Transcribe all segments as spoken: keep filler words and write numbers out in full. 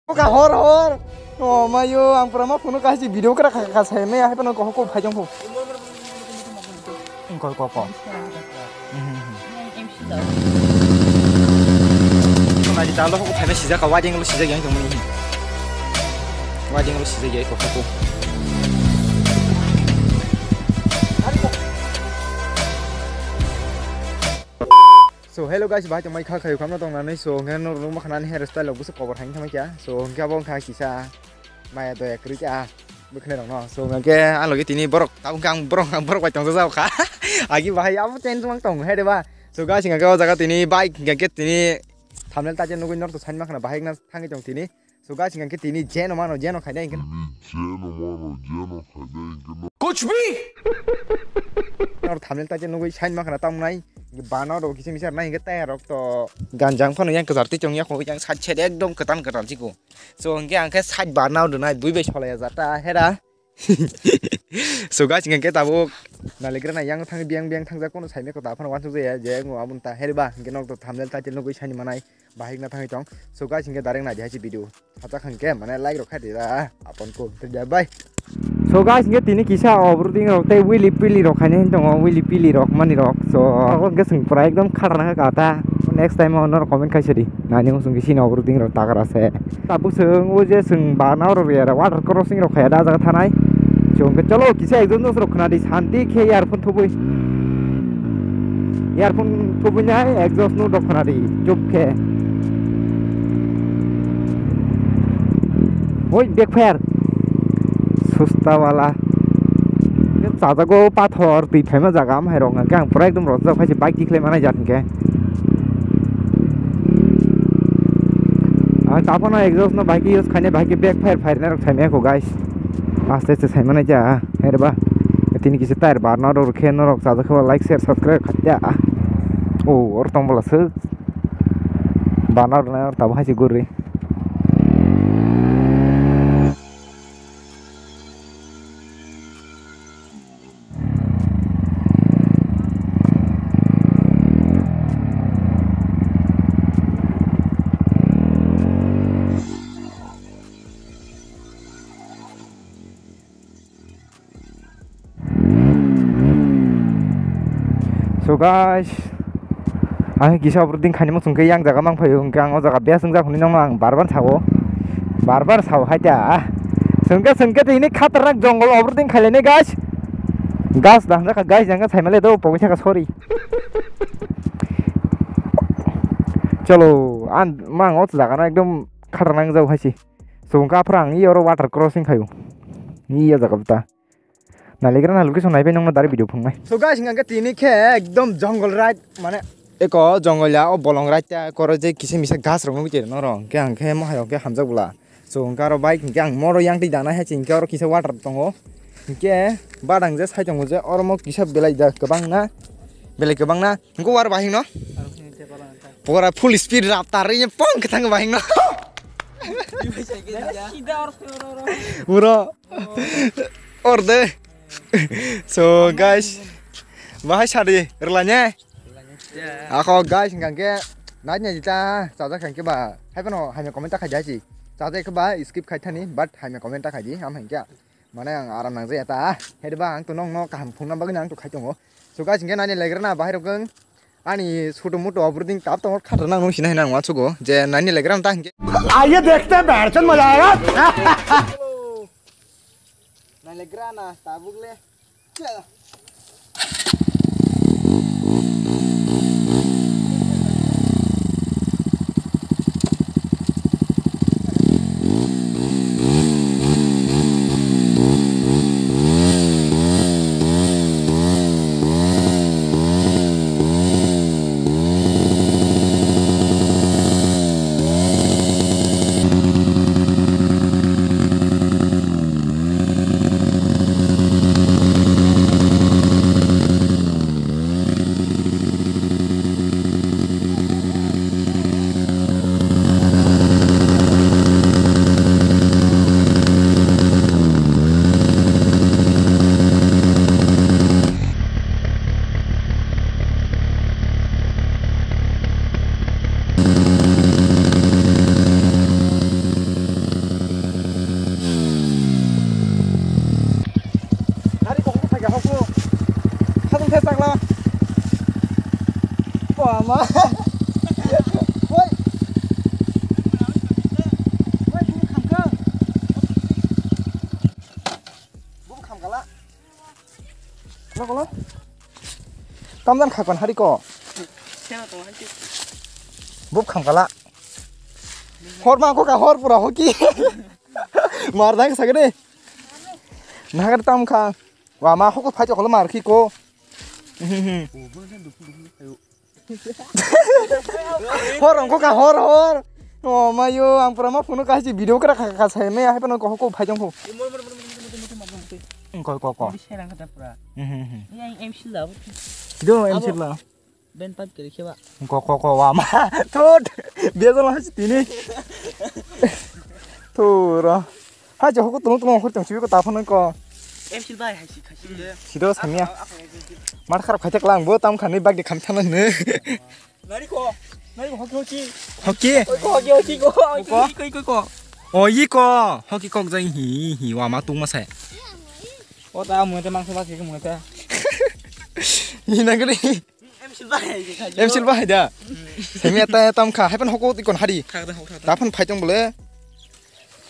Ka hor hor. O mayo, ang pura ma phone ka si video kra ka, ka sai me, hai pano ko ko phai jong ko. Ko ko ko. Nai dalo ko phai me sijak ka, wajeng lo sijak yang tong ni. Wajeng lo sijak ya ko ko. So hello guys, bahai tongmai kha khayu khamna tong nani. So hwnkhe norok nukma khanani hair style rok busa cover hain thamai kha. So hwnkhe abo wngkha kisa maya doya kwrwi kha bwkhwnai rokno. So hwnkhe ang logi tini borok tabuk khe ang borok, ang borok bai tongsa jao kha. Agi bahai abo chen chumang tong hai de ba. So guys, hwnkhe o jaga tini bike hwnkhe tini thumbnail ta chen nugui norok to sain ma khana bahai wngna thangwi tong tini. So guys, hingke tini jeno mano, jeno khainai hingke. Tini jeno mano, jeno khainai hingke no. Kuch bhi! Nor thumbnail ta je nugui sign ma khana tamo nai. Bana rok kisa misa nai hingke taya rok to ganjang phano yang kwchar twi chong ya kho, yang side side ekdom kwtal kwtal chiko. So hingke ang khe side bana rw nai bui bai solai ya jata hera. So guys, hingke tabuk naligra na yang thang biang biang thangjak kono saimeko ta phano wansuk jaya je ngo abun ta heri ba hingke nok to thumbnail title nugui sign manai. Bahai wngna thangwi tong. So guys, hingke direct naidi hai se video. Sajak hingke mane like rok khai di da. Apon ko te da bai. So guys, hingke tini kisa off-roading rok tei wheelie pili rok khainai tongo, wheelie pili rok mani rok. So abo hingke chwng pura ekdom khatarnak kha ta. Next time o norok comment khai sadi. Nani wng chwng kisi off-roading rok tagra se. Tabuk chwng o je chwng bana rok ya water crossing rok khaya da jaga thanai. So hingke cholo kisa ekjon dos rok khna di santi khe earphone thubui. Earphone thubui nai exhaust no dok khna di chup khe. Oi, backfire. Susta wala. Chajago pathor twi phaima jaga am hai rok hwnkhe ang pura ekdom rojak hai se bike tikhlai manai jat hwnkhe. Ang taphano exhaust no bike use khainai bike backfire phairnai rok saimaya kho guys. Aste aste saimanai ja. Herba tini kisa tire barna rok khe norok chajak khe like share subscribe khatia. O or tong bwla swk barna rok nai or tabuk hai se guri. So guys, ang kisa off-roading khainai muchung khe yang jaga mang phaio, hwnkhe ang o jaga best wngjak hwnwi nokno ang bar bar sao, bar bar sao hai ta. Chwngkhe chwngkhe tini khatarnak jongol off-roading khailai nai guys. Gas dang jakha guys, yang saimale do pogwi thaka sorry. Cholo, ang mang o jaga no ekdom khatarnak wngjak hai se. Chwngkhe aphuru ang i oro water crossing khaio. I o jaga bwta. Naligra na location naibai nokno dari video phungnai. So guys, hingke tini khe ekdom jungle ride mane eko jungle ya o bolong ride ta koro je kisa misa gas rok nugwi tongwi rw hingke ang khe mohai rok khe hamjak bwla. So hingke aro bike hingke ang moro yang twi danai hai hingke oro kisa water tongo. Hingke badang je sai tongo je oro mo kisa belai da kwbang na belai kwbang na hingke war bahing no. Pora full speed rap tar ri pong khe thang bahing no. Bro. Orde. So guys, bahai sadi rwlai ne. Ako guys, hingke nai nai ta chajak hingke ba hai phano hai comment ta khai di. Chajak khe ba skip khai thani, but hai comment ta khai di am hingke. Mane ang aram nang jaya ta. Hede ba ang to nong no kaham phungna bagwi ang to khai tongo. So guys, hingke nai nai legra na bahai rok ang. Ani sutu mutu off-roading tap tongor khatarnak nung sinai hinang wansugo je nai ni legra ta hingke. आइए देखते हैं, बहरचंद मजा आएगा। Nai legra na tabuk le. Ma. Woi. Woi, bubu khamkha. Bubu khamkala. Lo, lo. Tamdan khakon hari ko. Seno tong hai. Bubu khamkala. Hor ma ko ka hor pura hoki. Mar dang sagade. Nagar tam kha. Wa ma hoko phai chokolo mar khi ko. Hor ongko ka hor hor. O mayo ang pura ma phunu ka si video kra ka ka sai me hai pano ko hoko phai jong ko. Ko ko ko. Yang M C la. Do M C la. Ben pipe kiri kheba. Ko ko ko wa ma. Thot. Bia jala hasi tini. Thura. Ha jo hoko tulung tulung hor tong sibi ko ta phone ko. M C bai hai si khasi de. Sido samia. Mar kharap khai tak lang bo tam khani bag de kham thana ne. Nari ko. Nari ko hoki hoki. Hoki. Ko hoki hoki ko. Ko. Ko ko ko. O yi ko. Hoki kok jai hi hi wa ma tung ma sai. O ta mo te mang sa ba ke mo te. Hi na gri. M C bahai da. Semi ata tam kha. Hai pan hoko ikon hari. Thak da, hok thak da. Daphan phai tong bole.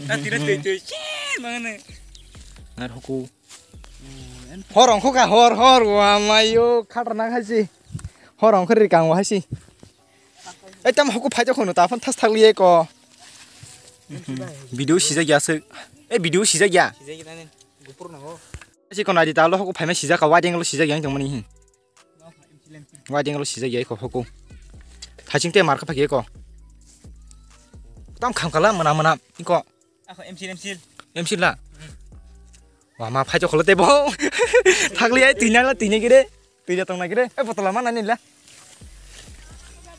Na tira tei tei. Chi mangane. Ngar hoko. Hor ongkho ka hor hor wa mayo khatar na khaisi. Hor ongkho ri kang wa haisi. Ei tam hoko phai tong khono daphan thas thak liye ko. Video sijak ya se. Ei video sijak ya. Sijak ya ne. Gupur na ho. Si kon adi ta lo hoko phai ma sijak ka wa deng lo sijak yang tong mani hin. Wa ding lo sijak yai ko hoko. Thaching te mar kha phagi ko. Tam kham kala mana mana iko. Ako M C M C. M C la. Wa ma phai chokolo te bo. Thakli ai tuina la tuina gire. Tuina tong na gire. E botola ma nani la.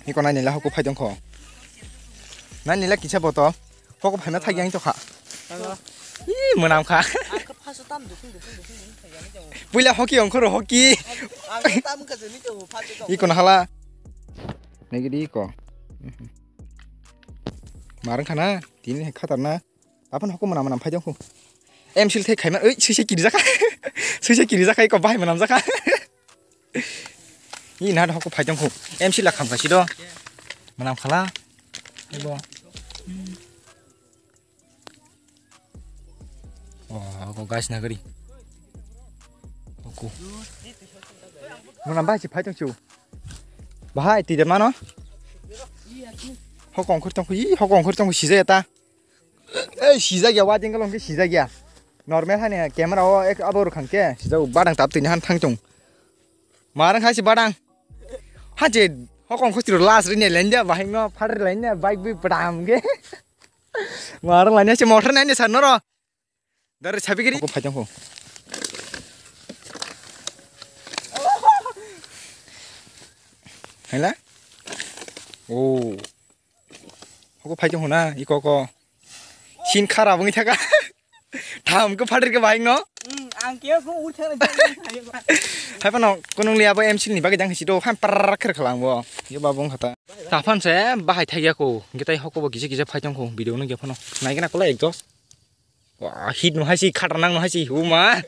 Iko nani la hoko phai tong kho. Nani la kisa boto. Hoko phaina thagi ang tokha. Ih, mwnam kha. Ang khe phaso tam dusung dusung dusung dusung thaiya ni jago. Puila hoki ongkhoro hoki. Ang khe tam wngkha jani jago phaso tong. Iko nahala. Negi di iko. Marang khana, tini hai khatarna. Aphan hoko mwnam mwnam phai jong khu. M C thai khaima, oi, suisa kiri jakha. Suisa kiri jakha iko bahai mwnam jakha. Ih, na hoko phai tong khu. M C la kham kha si do. Mwnam khala. Ebo. Oh, ako guys na gari. Aku. Mwnam bahai si phai tong chu. Bahai ti de mano. Hoko ongkhor tong khu. Ih, hoko ongkhor tong khu si jaya ta. Ei, sijak ya, wa jengkel ongke sijak ya. Normal hani camera o ek abo rwkhang ke sijak badang tap tini han thang chung. Marang khai si badang. Ha je hokong khosiro las ri ne lenda bahing no phar ri lenda bike bi padam ge. Marang lanya si motor nani san noro. Dar sabi giri. Ko phai tong ko. Hela? Oh. Hoko phai tong hona iko ko. Sin khara bungwi thaka. Tham ko phadir ke bahing no. Ang ke ko u thang. Hai pano kunung liya bo M C ni bagwi jang si do ham par kher khalang bo. Yo babung khata. Ta phan se bahai thai ya ko. Gitai hoko bo gije gije phai tong ko video no ge phano. Nai gana kola exhaust. Wah, hit no haisi, khatarnak no haisi, uma.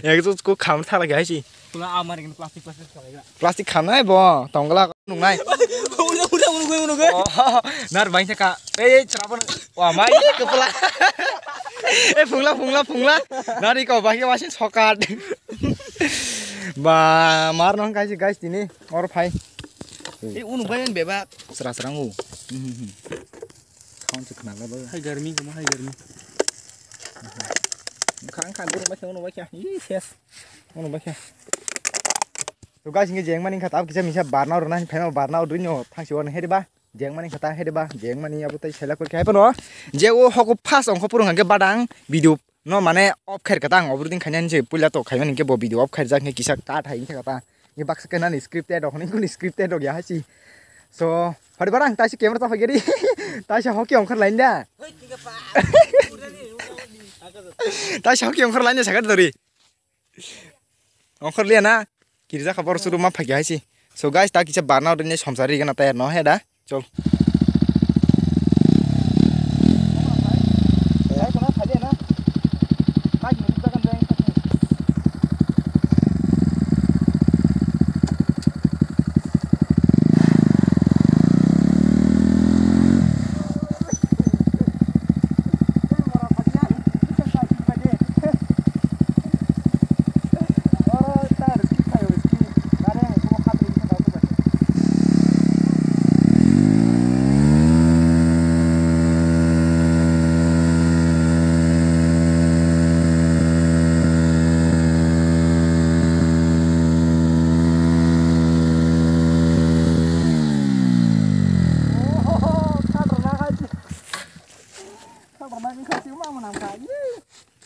Exhaust ko kham thala ge haisi. Pula amar gini plastik plastik khala gini. Plastik khamnai bo, tonggala nungnai. Udah udah udah udah udah. Oh, nar bang saka. Eh, eh, cerapa. Wah, mai kepala. Eh, phungla phungla phungla. Nari ko bahai wasin sokat. Ba, mar nong kaisi guys tini or phai. Eh, unu bayan bebak. Serah serang u. Khaung se khna la ba. Hai garmi, kama hai garmi. Khang khang guru ba khe, unu ba khe. Ih, ses. Unu ba khe. To guys, inge jeng mani kha tab kisa misa barna rwna hin phaima barna o duino thangsi wan hedi ba. Jeng mani kha ta hedi ba, jeng mani abo tai sela koi khai pano. Je o hoko first ongkho purung hangke badang video no mane off khair kata ang obrodin khaina hinse puila to khaimani hinke bo video off khair jak hinke kisa cut hai hinke kata. Ni baksa khe nani scripted rok hwnwi kuni scripted rok ya hai si. So, hori barang taisi camera ta phageri. Taisi hoki ongkhor lain da. Taisi hoki ongkhor lain da sakar dori. Ongkhor liya na. Kirja kha bor suru ma phagya hai si. So guys, ta kisa barna odini somsari gana tayar no he da. Chol.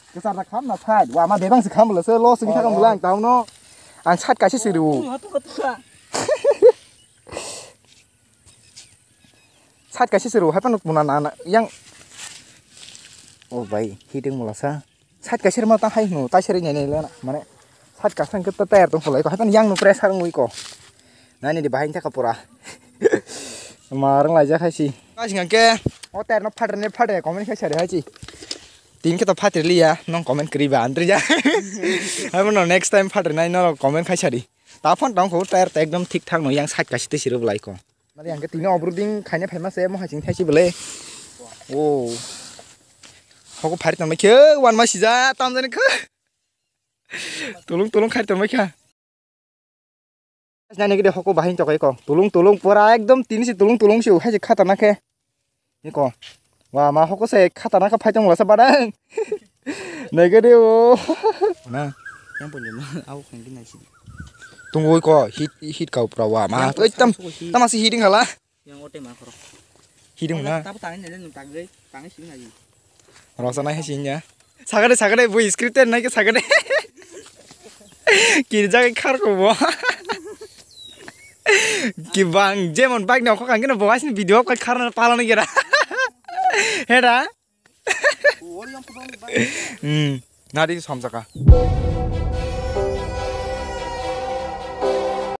Kwchar da kham na side. Wa ma bebang se kham bwla se lo sing thakam bwla ang tauno. Ang side kaisa se rw. Side kaisa se rw hai phano muna na na yang. O bai, hiding bwla sa. Side kaisa ma ta hai hwno, tai seri nai nai le na. Mane side kaisa hwnkhe ta tayar tong phalai ko. Hai phano yang no pressure wngwi ko. Nani di bahai thaka pura. Ma rang lai jak hai si. Guys, hingke o tayar no phatrani phatre comment khai sari hai si. Tin khe to phatri liya, nong comment kri ba andri ja. Hai bono next time phatri nai no comment khai sari. Ta phone tong ko tayar ta ekdom thik thak no yang side kaisa te siro bwlai ko. Mari hingke tini obro ding khaina phaima se mo haching thaisi bwle. O. Hoko phari tong khe wan ma sija tam jani khe. Tulung tulung khai tong kha. Nani gede hoko bahai tong ko. Tulung tulung pura ekdom tini si tulung tulung si hai khatana khe. Niko. Wa ma hoko se khatana kha phai tong lasa badang. Nai gede o. Na. Yang pun jema au khang gina si. Tungui ko hit hit kau pura wa ma. Oi tam tam si hiding hala. Yang ote ma khoro. Hiding na. Tabu tangi nene nung tangi tangi sing aji. Rasa nai sing ya. Sagade sagade bu script nai ke sagade. Kiri jaga khar ko bo. Kibang jemon bike na khokang kena bo asini video kai khar na pala na gera. Heda. Hmm. Nadi somsaka.